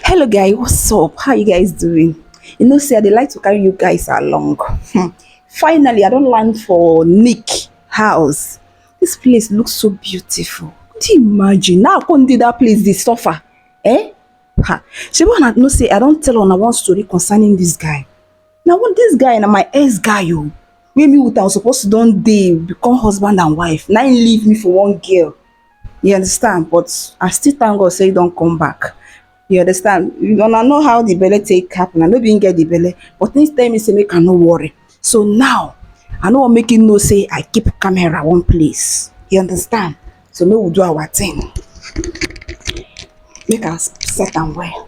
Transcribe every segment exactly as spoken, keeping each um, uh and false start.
Hello guys, what's up? How you guys doing? You know say I dey like to carry you guys along. Hmm. Finally, I don land for Nick house. This place looks so beautiful. Could you imagine? Now I come dey that place dey suffer. Eh? Ha. Shebi una know say I don tell una one story concerning this guy. Na one, this guy na my ex guy o. Wey me with am suppose to don dey become husband and wife. Na him leave me for one girl. You understand? But I still thank God say he don come back. You understand? Una know how the belle take happen. I no be him get the belle, but him tell me say make I no worry. So now, I no wan make him know say I keep camera one place. You understand? So make we do our thing. Make I s-, set am well.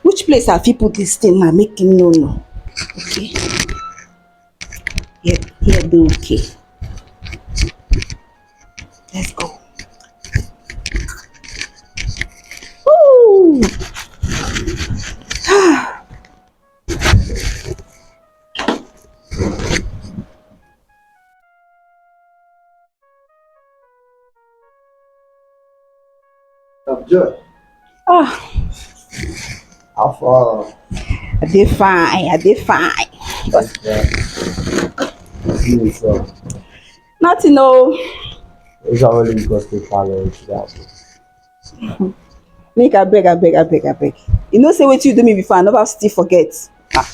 Which place I fit put this thing now? Make him no know. Okay. Here, here do okay. Let's go. Ooh. Of joy. Ah, how far? I dey fine, I dey fine. But yeah. See me so. Nothing, no. It's already because they follow that. Make I beg, I beg, I beg, I beg. You know, say what you do me before, I never still forget. Ah.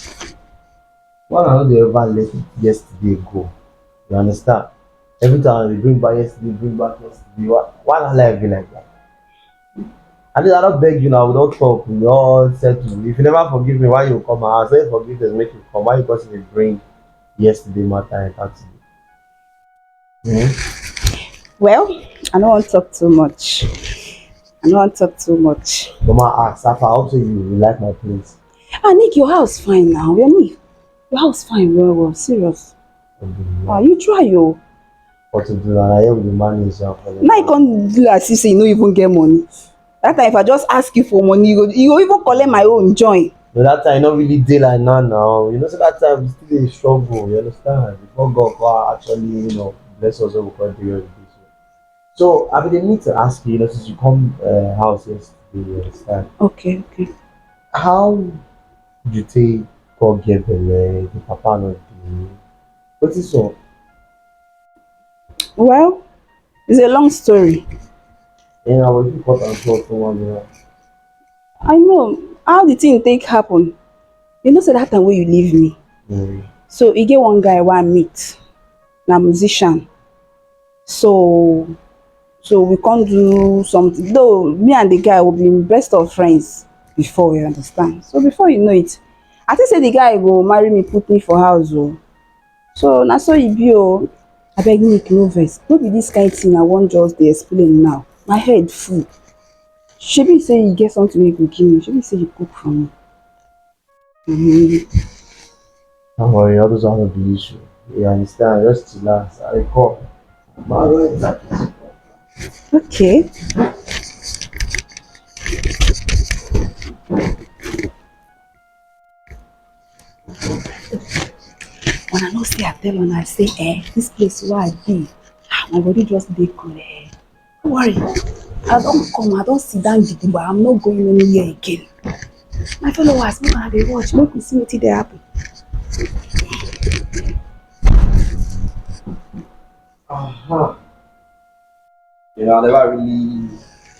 Why I no dey ever let yesterday go? You understand? Every time I dey bring back yesterday, bring back yesterday. Why, why na life be like that? At least I don beg you now, we don talk, we don settle. If you never forgive me, why you come my house? Say forgiveness make you come. Why you come still dey bring yesterday matter enter today? Hmm? Well, I no wan talk too much. I no wan talk too much. Mama ask, Safa, I hope say you, you like my place. Ah, Nick, your house fine now. Your Nick, your house fine well well. Serious. Ah, you try yo. What to do now? I hear we dey manage am for now. Now you come do as if say you no even get money. That time if I just ask you for money, you go, you go even collect my own join. But that time no really dey like now now. You know, so that time we still dey struggle. You understand? Before God come actually, you know, bless us, we come dey where we dey. So I been need to ask you, you know, since you come uh, house yesterday, you understand? Okay, okay. How you take come get belle? The papa not dey. What is up? Well, it's a long story. And I will cut and short for one minute. I know how the thing take happen. You know, say that time when you leave me. Mm. So you get one guy who I meet, na musician. So so we can't do something. Though me and the guy will be best of friends before, you understand. So before you know it, I think say the guy go marry me, put me for house. Oh. So na so e be o. Abeg make no vex. No be this kind thing I wan just dey explain now. My head full. Shebi say you get something wey you go give me. Shebi say you cook for me. Mm-hmm. Don't worry, all those are not the issue. You understand? Just relax. I call. Okay. Una know say I tell una say eh, this place where I be, ah, my body just dey cool eh. No worry, I don come, I don sit down gidigba, I'm not going anywhere again. My followers, make una dey watch, make we see wetin dey happen. Uh-huh. You know, I never really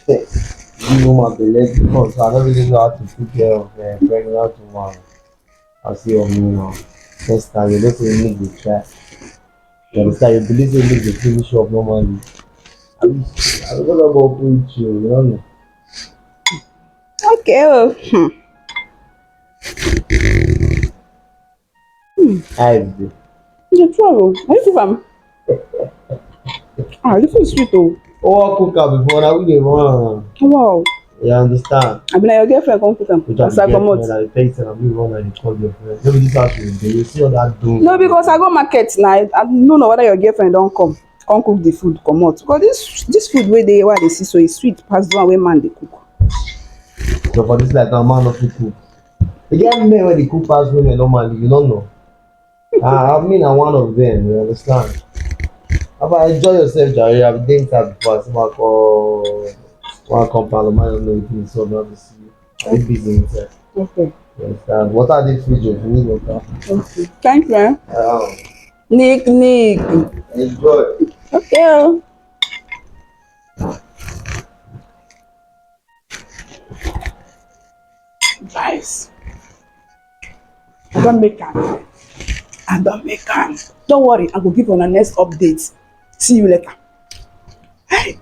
give woman belle before, so I don't really know how to take care of a pregnant woman. I see your me now. Next time, you just need to try. You understand? You believe you need to finish up normally. I mean, I don't know about with you, you know. Okay. Oh. Hmm. Hmm. How is it? You try o. Are you cook am? Ah, this is sweet o. Oh, I cook am before. Now we dey run. Wow. You understand? I mean, your girlfriend come cook am. As I come out. I tell you, say, I be one and you call your friend. No be this house you dey. You see all that doom. No, because I go market now. I, I don't know whether your girlfriend don come. Come cook the food, come out. Because this this food wey dey where I dey see so e sweet pass the one wey man dey cook. So for this life, now man no fit cook. E get men wey dey cook pass women normally, you no know. Ah, I mean, I'm one of them, you understand? Papa, enjoy yourself, Jare. I've been inside before. I see my call. One compound, man, no, you so not to see you. Are you busy inside? Okay. You understand? What are the fridge of you water? Okay. Thank you. Eh? Um, Nick, Nick. Enjoy. Okay. Oh. Guys, I don't make am. I don't make am. Don't worry, I will give you a next update. See you later. Hey,